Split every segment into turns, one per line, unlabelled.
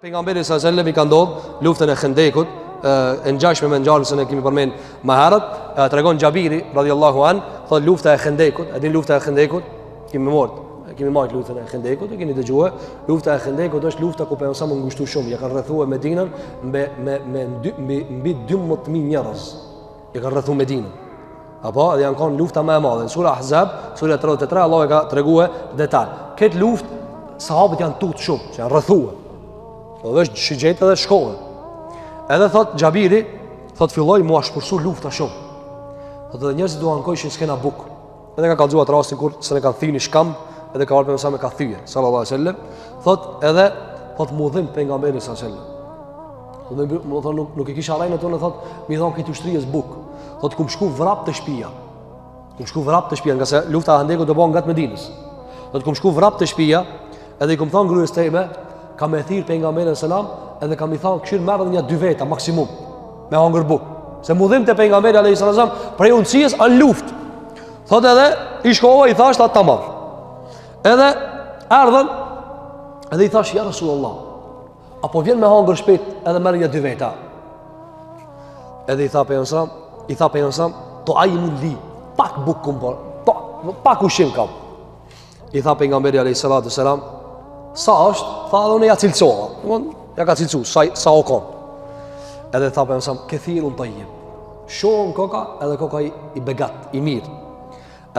Pejgamberit sallallahu alajhi wasallam i ka ndodh luftën e Hendekut, e ngjashme me ngjarjen që ne kemi përmend më herët, e tregon Xhabiri radhiyallahu an, thot lufta e Hendekut, e din lufta e Hendekut, kemi mort, e kemi marrë luftën e Hendekut, e keni dëgjuar, lufta e Hendekut është lufta ku pejgamberi u ngushtu shumë, ja kanë rrethuar Medinën me me me mbi mbi 12000 njerëz. E kanë rrethu Medinën. Apo, edhe janë kanë lufta më e madhe. Në sura Ahzab, sura 33, Allahu e ka tregue detal. Këtë luftë, sahabët janë tutë shumë, që janë rrethue. Po veç shigjetë edhe shkohe. Edhe thot Xhabiri, thot filloi m'u ashpërsu lufta shumë. Thot edhe njerëzit u ankojshin s'kena bukë. Edhe ka kallxuar atë rastin kur se ne kanë thy një shkamb, edhe ka ardhur pejgamberi e ka thye, sallallahu alaihi wasallam. Thot edhe thot m'u dhimt pejgamberi sallallahu alaihi wasallam. Thot me më thon nuk nuk e kisha arrejt ato, thot m'i dhon këtë ushtrisë buk. Thot kum shku vrap te shtëpia. Kum shku vrap te shtëpia, ngase lufta e Hendekut u bo ngat Medinës. Thot kum shku vrap te shtëpia, edhe i kum thon gruas teme, kam me thirr pejgamberin selam, edhe kam i thon kshyr merr edhe një dy veta maksimum me hangër buk. Se m'u dhimte pejgamberi alayhis salam prej rëndësisë në luftë. Thot edhe i shkova i thash ta tamam. Edhe erdhën edhe i thash ja Rasulullah. A po vjen me hangër shpejt edhe merr një dy veta. Edhe i tha pejgamberi, i tha pejgamberi, tuaimun li, pak buk kum por, po, pak ushqim kam. I tha pejgamberi alayhi salatu selam, sa është? Tha edhe unë ja cilësova. Domthon, ja ka cilësu sa sa o kon. Edhe tha pejgamberi, kethirun tajib. Shumë koka edhe koka i, i begat, i mirë.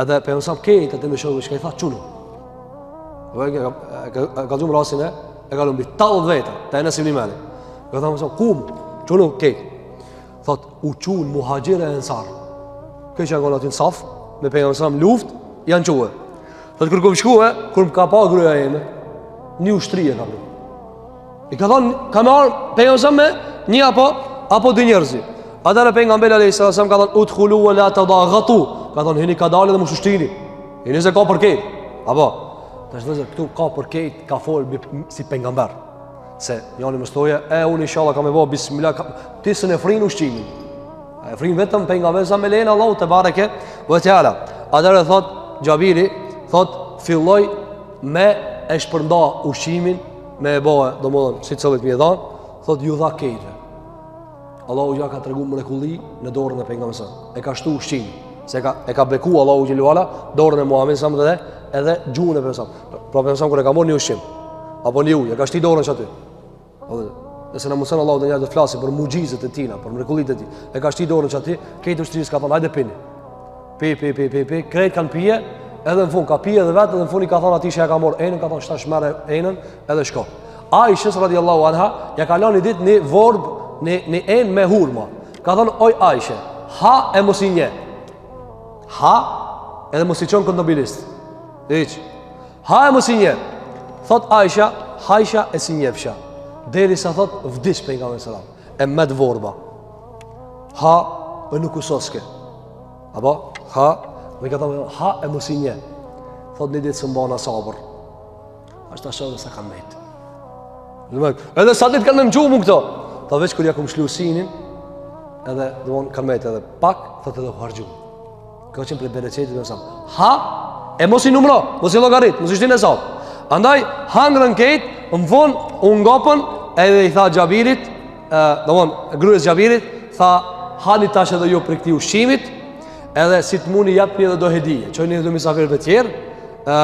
Edhe pejgamberi kejt atë me shokë çka i tha çunu. Po e ka ka ka rastin e e ka mbi 80 veta, te Enes ibn Malik. Ka thënë se kum, çunu kejt. Thot u çun muhaxhir e ensar. Kejt që janë aty në saf me pejgamberin luft janë çue. Thot kur kum shkue, kur më ka pa gruaja ime, një ushtri e ka bërë. I ka thonë, ka me ardhë pejgamberi me një apo, apo dy njerëzi. Atëherë pejgamberi alayhi sallam ka thonë, udhulu ve la tedagatu. Ka thonë, hini kadale dhe mos u shtini. Hini se ka për kejt. Apo, tash vëllezër, këtu ka për kejt, ka folë si pejgamber. Se njani mos thoje, e unë inshallah kam me bo, bismillah, ka... ti s'e frin ushqimin. E frin vetëm pejgamberi sa me lejen Allahu tebareke ve teala. Atëherë thot, Xhabiri, thot, filloi me e shpërnda ushqimin me e bo, domethonë, secilit me i dhanë, thot, ju dha kejtve. Allahu ja ka tregu mrekulli në dorën e pejgamberit sa. E ka shtu ushqimin, se e ka, e ka beku Allahu xhele ve ala dorën e Muhammedit sa dhe edhe gjuhën e pejgamberit. Pra pejgamberi kur e ka marrë një ushqim, apo një ujë, e ka shti dorën qaty. Nëse na mundson Allahu ndonjëherë të flasim për muxhizet e tina, për mrekullitë e tij. E ka shti dorën qaty, krejt ushtrisë ka thonë hajde pini. Pi pi pi pi pi, krejt kanë pije, edhe në fund ka pije edhe vetë, edhe në fund i ka thonë atij që ja ka marrë enën, ka thonë tash merre enën edhe shko. Aishës radiallahu anha ja ka lënë një ditë një vorb, një një enë me hurma. Ka thonë oj Aishe, ha e mos i njeh. Ha edhe mos i çon kontabilist. Hiç. Ha e mos i njeh. Thot Aisha, hajsha e s'i njefsha. Derisa thot vdiq pejgamberi sallam. E met vorba. Ha e nuk u soske. Apo ha, dhe ka thonë ha e mos i njeh. Thot një ditë s'mbana sabër. Ashtu ashtu edhe sa kanë met. Edhe sa ditë kanë me më mu këto. Tha veç kur ja kum lshu synin, edhe domthon kanë met edhe pak, thot edhe u harxhu. Ka qenë prej bereqetit me sa. Ha, e mos i numro, mos i llogarit, mos i shtin hesap. Andaj, hangrën kejt, në fund, u ngopën, edhe i tha Xhabirit, domthon, grues Xhabirit, tha, hani tash edhe ju prej këtij ushqimit, edhe si të muni jepni edhe do hedije, çojni edhe do misafirëve tjerë, e,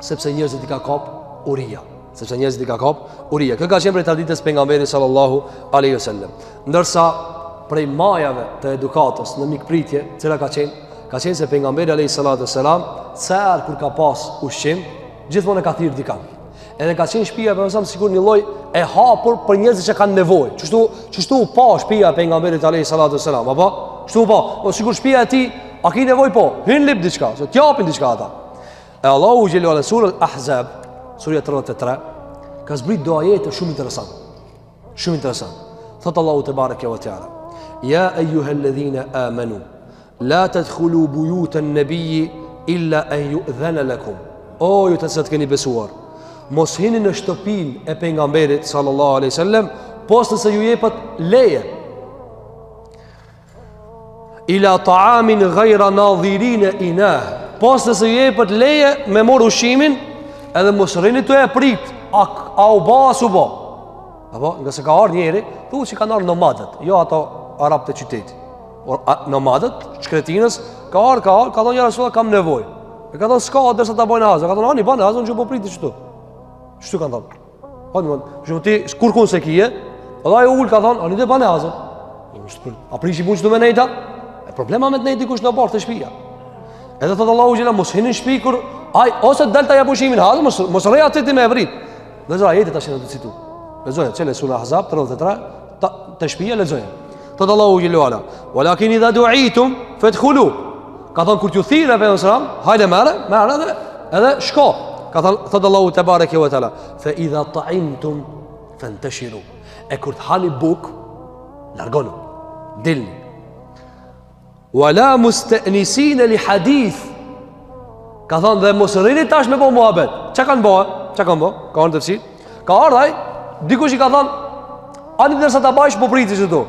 sepse njerëzit i ka kap uria sepse njerëzit i ka kap uria. Kjo ka qenë prej traditës pejgamberit sallallahu alaihi wasallam. Ndërsa prej majave të edukatës në mikpritje, cila ka qenë, ka qenë se pejgamberi alaihi salatu wasalam, sa herë kur ka pas ushqim, gjithmonë e ka thirr dikan. Edhe ka qenë shtëpia e pejgamberit sikur një lloj e hapur për njerëzit që kanë nevojë. Qështu, qështu u pa shtëpia e pejgamberit alaihi salatu wasalam, apo? Qështu u pa? Po sikur shtëpia e tij, a ki nevojë po? Hyn lip diçka, se t'japin diçka ata. E Allahu xhele ve ala surën Ahzab, surja 33, ka zbrit do ajete shumë interesant. Shumë interesant. Thot Allahu tebareke ve teala: Ja ejuhel-ledhine amenu, la tedhulu bujuten nebiji illa en ju'dhene lekum. O ju të cilët keni besuar, mos hini në shtëpinë e pejgamberit sallallahu alaihi wasallam, pos nëse ju jepet leje. Ila ta'amin ghayra nadhirine inah. Pos nëse ju jepet leje me marr ushqimin, edhe mos rrini tu e prit, a, a u ba, a s'u ba. Apo, ngase ka ardhë njeri, thu që kanë ardhë nomadët, jo ato arabët e qytetit. Por a, nomadët, shkretinës, ka ardhë, ka ardhë, ka thonë ja Resulullah, kam nevojë. E ka thonë, s'ka derisa ta bojnë hazër. Ka thonë, ani, bane hazër, unë që po priti qëtu. Qëtu kanë thonë. Po, në më, ti, kurkun s'e kije, edhe ai u ul ka thonë, ani de bane hazër. A prishi punë qëtu me nejta? E problema me të nejtë dikush në oborr te shpia. Edhe thotë Allahu xhela, mos hini në shpi kur ai ose del ta jap ushqimin hazër, mos mos rri aty ti me e vrit. Lexo ajetet tash në të citu. Lexoje, çele sura Ahzab 33, ta, te shpia lexoje. Thotë Allahu xhele ue ala, "Walakin idha du'itum fadkhulu." Ka thënë kur t'ju thirrë pejgamberi sallam, hajde merre, merre edhe edhe shko. Ka thënë thotë Allahu tebareke ve teala, "Fa idha ta'imtum fantashiru." E kur të hani buk, largonu. Dilni. Wala musta'nisina li hadith. Ka thënë dhe mos rrini tash me bo muhabet. Çka kanë bë? Çka kanë bë? Ka ardhë tefsir. Ka ardhë ai, dikush i ka thënë, ani derisa ta bajsh po priti qëtu.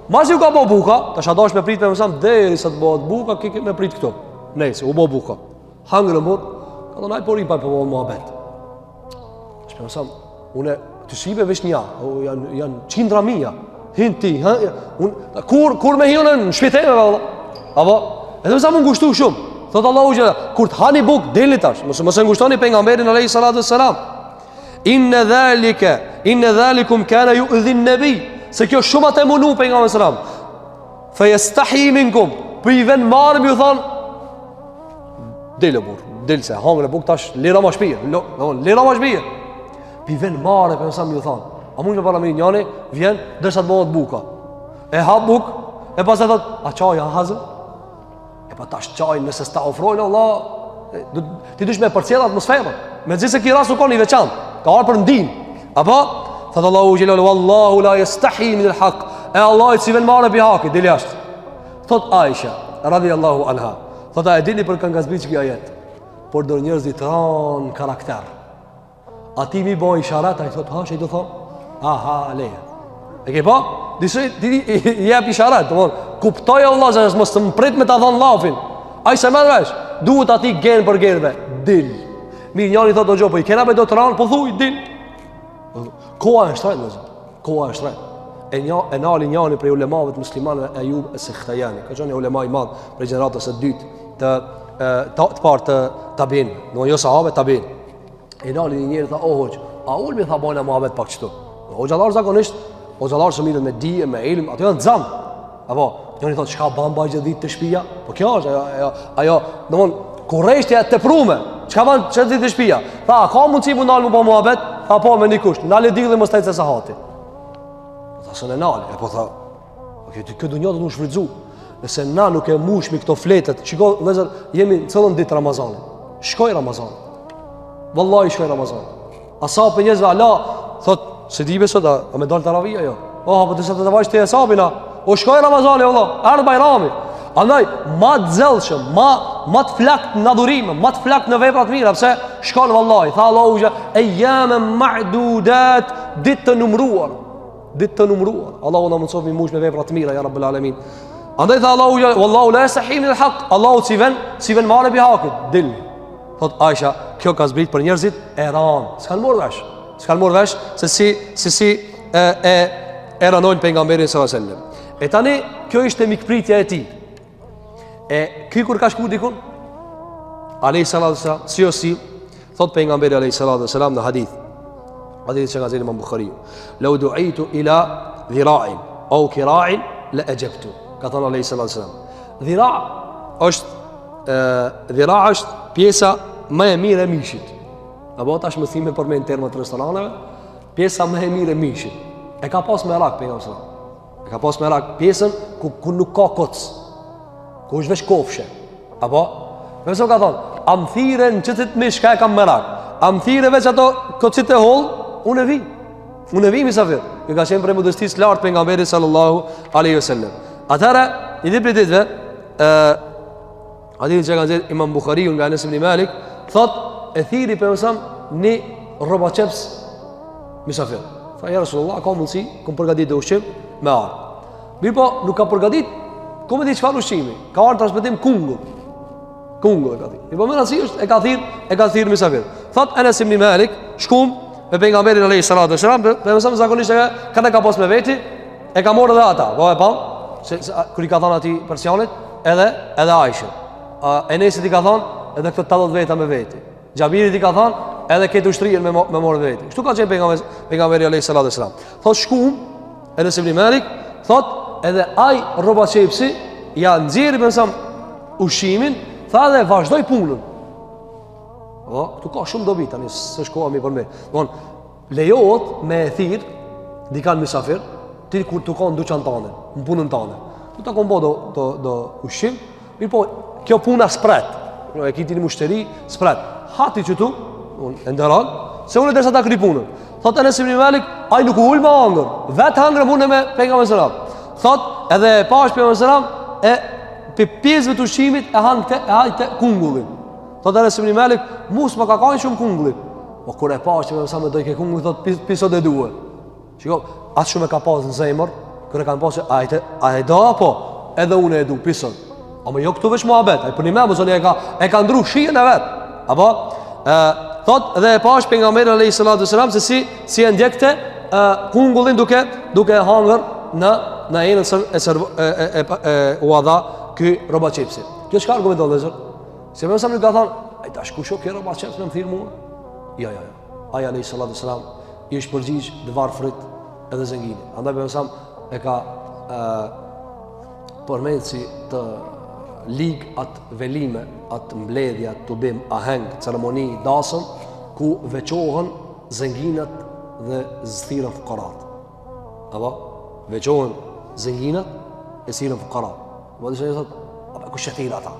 Masi u ka bë buka, tash a dash me prit me mësan derisa të bëhet buka, ke me prit këtu. Nejse, u bë buka. Hangrën burr, ka thënë ai po rri pa po bo muhabet. Tash po mësan, unë ty si be veç një, janë janë qindra mija. Hin ti, ha, un kur kur me hi unë në shtëpi teme valla. Apo, edhe pse më ngushtu shumë. Thot Allahu xhela, kur të hani buk dilni tash, mos mos e ngushtoni pejgamberin alayhi salatu selam. Inna dhalika, inna dhalikum kana yu'dhi an-nabi. Se kjo shumë atë e munu pejgamberin selam. Fa yastahi minkum. Po i vjen marre me ju thon Dil o burr, dil se hangre buk tash liroma shpijën, lo, do liroma shpijën. Pi vjen marre për sa më ju thon. A mund të para më njani vjen derisa të bëhet buka. E ha buk, e pastaj thot, a çaj a hazër? E pa tash çaj nëse s'ta ofrojnë Allah, do ti dush me përcjell atmosferën. Megjithëse ky rast u kon i veçantë, ka ardhur për ndihmë. Apo thot Allahu xhelalu wallahu la yastahi min al-haq. E Allahit s'i vjen marre pi hakit, dil jashtë. Thot Aisha radhiyallahu anha. Thot a e dini për kanë ka zbrit ky ajet. Por do njerëz të ran karakter. Ati mi bo isharat, ai thot ha, ç'i do thon? Aha, leje. E ke pa? Disi ti i jep isharat, domthon, kuptoj o vëlla se mos të më prit me ta dhon llafin. Ai s'e merr vesh. Duhet ati gen për genve. Dil. Mirë njëri thotë do gjë, po i kena be do të ran, po thuj dil. Koha është shtrejt, vëllazër. Koha është shtrejt. E një e nali njani prej ulemave të muslimanëve Ejub es-Sehtijani. Ka qenë një ulema i madh prej gjeneratës së dytë të të, të parë të tabiin, do jo sahabe tabiin. E nali një njeri tha, "O hoxh, a ulmi tha bojna muhabet pak qëtu." Hoxhallar zakonisht, hoxhallar që mirren me dije, me ilm, ato janë t'zan. Apo, njëri thotë, çka ban ba gjithë ditë te shpia? Po kjo është ajo, ajo, ajo, domthon, kureshtja e teprume. Çka ban gjithë ditë te shpia? Tha, a ka mundësi mu nal mu bo muhabet? Tha, po, me një kusht, nale dillin mos të ecë sahati. Po tha, s'e nali, e po tha, po kjo, kjo dunja do të shfrytzu. Nëse na nuk e mushmi këto fletet, shiko, vëllezër, jemi në cilën ditë Ramazanit. Shkoi Ramazani. Vallahi shkoi Ramazani. A sa për njerëzve ala thot se di besoj a, a me dal taravia jo. Oh, po disa të vajsh ti hesapin a. O shkoi Ramazani vëlla, erdh Bajrami. Andaj ma të zellshëm, ma ma të flakt në adhurime, ma të flakt në vepra të mira, pse shkon vallahi, tha Allahu xha, ejame ma'dudat, ditë të numëruar. Ditë të numëruar. Allahu na mundsof mi mush me vepra të mira ya rabbul alamin. Andaj tha Allahu xha, wallahu la yastahi min al-haq. Allahu s'i ven, s'i ven marre pi hakit. Dil. Thot Aisha, kjo ka zbrit për njerëzit e ran. S'kan marrë vesh. S'kan marrë vesh se si se si e e e ranojnë pejgamberin sallallahu alajhi wasallam. E tani kjo ishte mikpritja e tij. E ky kur ka shku dikun? Alayhi salatu wasalam, si o si, thot pejgamberi alayhi salatu wasalam në hadith. Hadith që ka nxjerrë Imam Buhariu. Lau du'itu ila dhira'in au kira'in la ajabtu. Ka thënë alayhi salatu wasalam. Dhira është Dhira është pjesa më e mirë e mishit. Apo tash më thime përmend terma të restoraneve, pjesa më e mirë e mishit. E ka pas merak pejgamberi sallallahu alajhi E ka pas merak pjesën ku, ku nuk ka koc. Ku është veç kofshë. Apo Pejgamberi ka thonë, a më thire në qëtit mish ka e kam merak. A më thire veç ato kocit e hollë, unë e vi. Unë e vi misafir. Kjo ka qenë prej modestisë lartë pejgamberit sallallahu alaihi wasallam. Atëherë, një ditë prej ditëve, ë hadithin që ka nxjerr Imam Buhariu nga Anas ibn Malik, thot e thiri pejgamberi një rrobaqepës misafir. Tha ja Rasulullah, ka mundsi kum përgatit ushqim me ardh. Mirëpo, nuk ka përgatit, ku me di çfarë ushqimi? Ka ardhur transmetim kungull. Kungull e ka thirr. Mirëpo me rëndësi është e ka thirr, e ka thirr misafir. Thot Anas ibn Malik, shkum me pejgamberin alayhi salatu wasalam, pejgamberi zakonisht e ka ka pas me veti, e ka marrë edhe ata. Po e pa, se, se kur i ka thënë atij persianit, edhe edhe Aisha. Enesit i ka thënë edhe këto 80 veta me veti. Xhabirit i ka thënë edhe këtë ushtrinë me me marrë veti. Kështu ka qenë pejgamberi pejgamberi alayhi salatu wasalam. Thot shkum Enes ibn Malik, thot edhe ai rrobaqepsi ja nxjerri pejgamberit ushqimin, tha dhe vazhdoi punën. Po, këtu ka shumë dobi tani, s'është koha mi përmend. Don lejohet me e thirr dikan mysafir, ti kur tu kanë n'dyqan tane, në punën tane. Tu ta kon bo do do do ushqim, mirëpo kjo puna s'pret. No, e ki ti një mushteri, s'pret. Ha ti qëtu, unë e nderon, se unë derisa ta kry punën. Thot Enes ibn Malik, ai nuk u ul me hangër, vetë hangër punë me pejgamberin sallallahu alajhi wasallam. Thot edhe e pash pejgamberin sallallahu alajhi wasallam e pe pjesëve të ushqimit e hante e hajte kungullin. Thot Enes ibn Malik, mu s'më ka kanë shumë kungulli. Po kur e pash pejgamberin sallallahu alajhi wasallam dojke kungull, thot pi, pi sot e due. Shiko, atë shumë e ka pas në zemër, kur e kanë pasë, a e, a e do apo? Edhe unë e du, pi sot. Ama jo këtu veç muhabet, ai për një me, e ka, e ka ndru shijen e vet. Apo? E, thot, dhe e pash pejgamberin alayhi salatu selam se si, si e ndjekte e, kungullin duke, duke e hangër në, në enën e, e, e, e, e, e ua dha ky rrobaqepsi. Kjo çka argumenton, vëllezër? Se më sa më ka thonë, ai tash kush o ky rrobaqeps me më thirr mua? Jo, jo, jo. Ai alayhi salatu selam i është përgjigj të varfrit edhe zenginit. Andaj pejgamberi e ka e, përmend si të lig atë velime, atë mbledhje, atë tubim, aheng, ceremoni, dasëm, ku veçohen zenginat dhe thirren fukarat. Apo, veçohen zenginat e thirren fukarat. Po disa njerëz thotë, apo kush e thirr ata?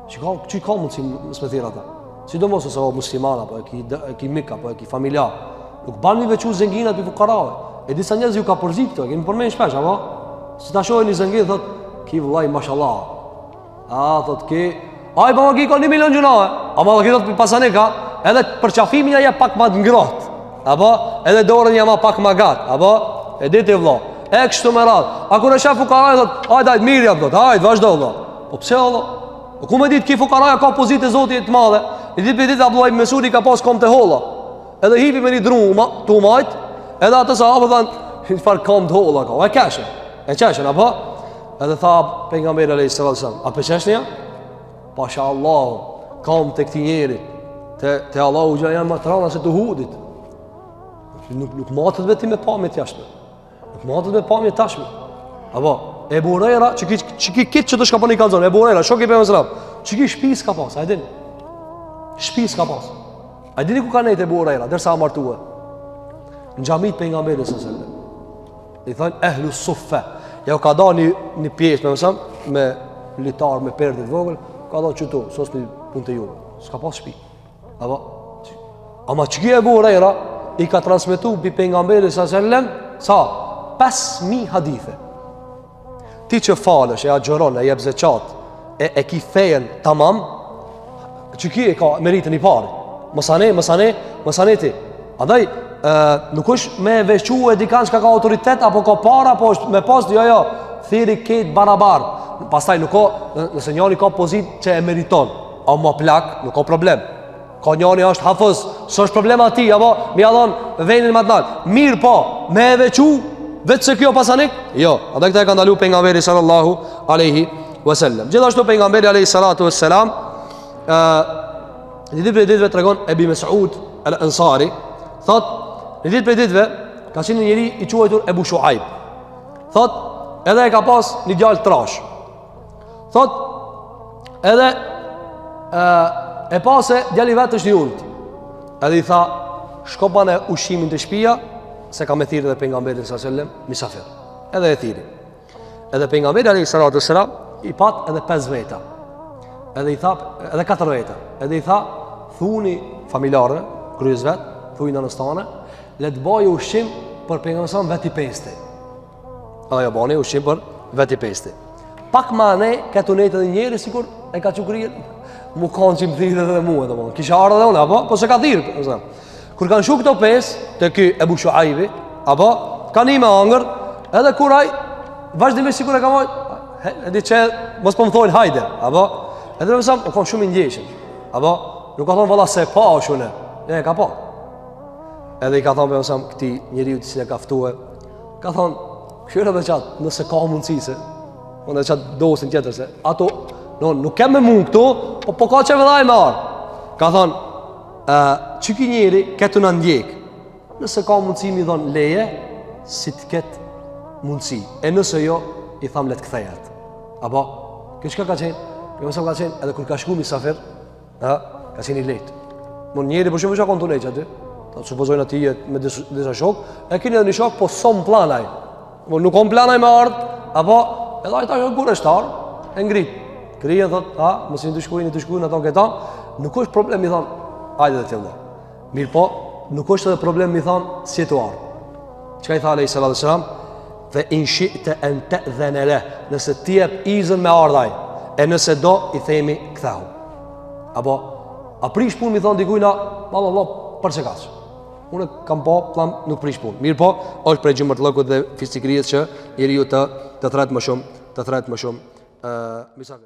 Që ka, që ka mundësi mos me thirr ata? Sidomos nëse o musliman apo e ki e ki mik apo e ki familjar. Nuk ban mi veçu zenginat pi fukarave. E disa njerëz ju ka përzi këto, e kemi përmend shpesh, apo? Si ta shohin një zengin thot, ki vllai mashallah. A thot ki, ai po ki ka 1 milion gjynahe. Ama ki thot pasanik ka, edhe përqafimin ja jep pak më të ngrohtë. Apo edhe dorën ja ma pak më gat, apo e di ti vëlla. E kështu me radh. A kur e shef fukara thot, hajde hajde mirë jam thot, hajde vazhdo vëlla. Po pse vëlla? Po ku me ditë ki fukaraja ka pozitë te Zoti të madhe. Një ditë për ditë Abdullah ibn Mesudi ka pas komt e holla. Edhe hipi me një dru ma, tu majt, edhe atë sahabët thanë, çfarë kom të holla ka. E qeshën. E qeshën apo? Edhe tha pejgamberi alayhis salam, a pe qeshni? Pasha Allah, komt e këtij njeri, te, te Allahu xhel janë ma të rana se të Uhudit. Nuk, nuk matet vetëm me pamje të jashtme. Nuk matet me pamje të jashtme. Apo, Ebu Hurejra, që ki, që ki kitë që të shka po ni kallzon, Ebu Hurejra, shoki i pejgamberit, që ki shpi s'ka pas, a e dini? Shpi s'ka pas. A e dini ku ka nejtë Ebu Hurejra, derisa a martue? Në xhami të pejgamberit alejhi selam. I thonë ehlu suffe. Ja u ka da një, një pjesë, me mësëm, me litar, me perde të vogël, ka da qëtu, sos një punë të juve. S'ka pas shpi. Apo, ama që ki Ebu Hurejra, i ka transmetu pi pejgamberit alejhi selam, sa? 5.000 hadithe. Ti që falesh, e agjëron, e jep zeqat, e, e ki fejen tamam, që ki e ka meritën i pari. Mësane, mësane, mësane ti. Andaj, e, nuk është me veçu e dikan që ka ka autoritet, apo ka para, apo është me pas, jo, jo, thirri krejt barabar. Pastaj nuk ka, nëse njani ka pozit që e meriton, a ma plak, nuk ka problem. Ka njani është hafëz, s'është problem atij, apo mi ia dhon venin më të lartë. Mirë po, me e veçu, veç se kjo pasanik? Jo, andaj këtë e ka ndalu pejgamberi sallallahu alaihi wasallam. Gjithashtu pejgamberi alaihi salatu wassalam ë një ditë prej ditëve tregon Ebi Mesud al-Ansari, thot, një ditë prej ditëve ka qenë një njeri i quajtur Ebu Shuaib. Thot, edhe e ka pas një djalë trash. Thot, edhe e, e pa se djali vet është i ulët. Edhe i tha, shko bane ushqimin te shpia, se kam me thirrë edhe pejgamberin alejhi selam, misafir. Edhe e thirri. Edhe pejgamberi alejhi salatu selam, i pat edhe 5 veta. Edhe i tha, edhe 4 veta. Edhe i tha, thuni familjarëve, grues vet, thuj nanës tane, le të bajë ushqim për pejgamberin alejhi selam vetë i pesti. Edhe ajo bani ushqim për vetë i pesti. Pak ma anej, ke tu nejtë edhe njeri, sikur e ka çu kryen, mu kanë që më thirrë edhe mua, do Kisha ardhë edhe unë, apo? Po s'e ka thirrë, po Kur kanë shku këto pesë, te ky Ebu Shuajbi, apo? Kanë hi me hangër, edhe kur ai, vazhdimisht sikur e ka majtë, e di që mos po më thojnë hajde, apo? Edhe më u konë shumë i ndjeshëm, apo? Nuk ka thonë valla s'e pashë une, e ka pa. Edhe i ka thonë pejgamberi a.s. këtij njeriu të cilin e ka ftue, ka thonë, kqyre edhe qat, nëse ka mundësi se, unë edhe qat dostin tjetër se, ato, no, nuk kem me mu këtu, po, po ka qef edhe ai me ardhë. Ka thonë, qiky njeri, ke tu na ndjek, nëse ka mundësi mi dhonë leje, si të ketë mundësi, e nëse jo, i tham le të kthehet. Apo, kjo çka ka qenë? Pejgamberi a.s. ka qenë, edhe kur ka shku misafir, Ha, ka qenë i lehtë. Mon njeri për shembull çka kon tu nejt aty. Ta supozojnë aty jet me disa, disa shok, e keni edhe një shok, po s'o n'plan ai. Po nuk on plan ai me ardh, apo edhe ai tash kureshtar, e ngrit. Kryen thot, ha, mos i të shkojnë, të shkojnë ato këta. Nuk është problem i thon, hajde dhe ti vëlla. Mirëpo, nuk është edhe problem mi thon s'je tu ardh. Çka i tha alejhi salatu selam? Fe in shi'te en te'dhene leh, nëse ti jep izën me ardh ai, e nëse do, i themi kthehu. Apo, a prish punë mi thonë dikujna, valla, valla, për që kaq. Unë kam po, plan, nuk prish punë. Mirëpo, është prej xhomertllëkut dhe fisnikërisë që njeriu të, të thret më shumë, të thret më shumë, uh, misafir.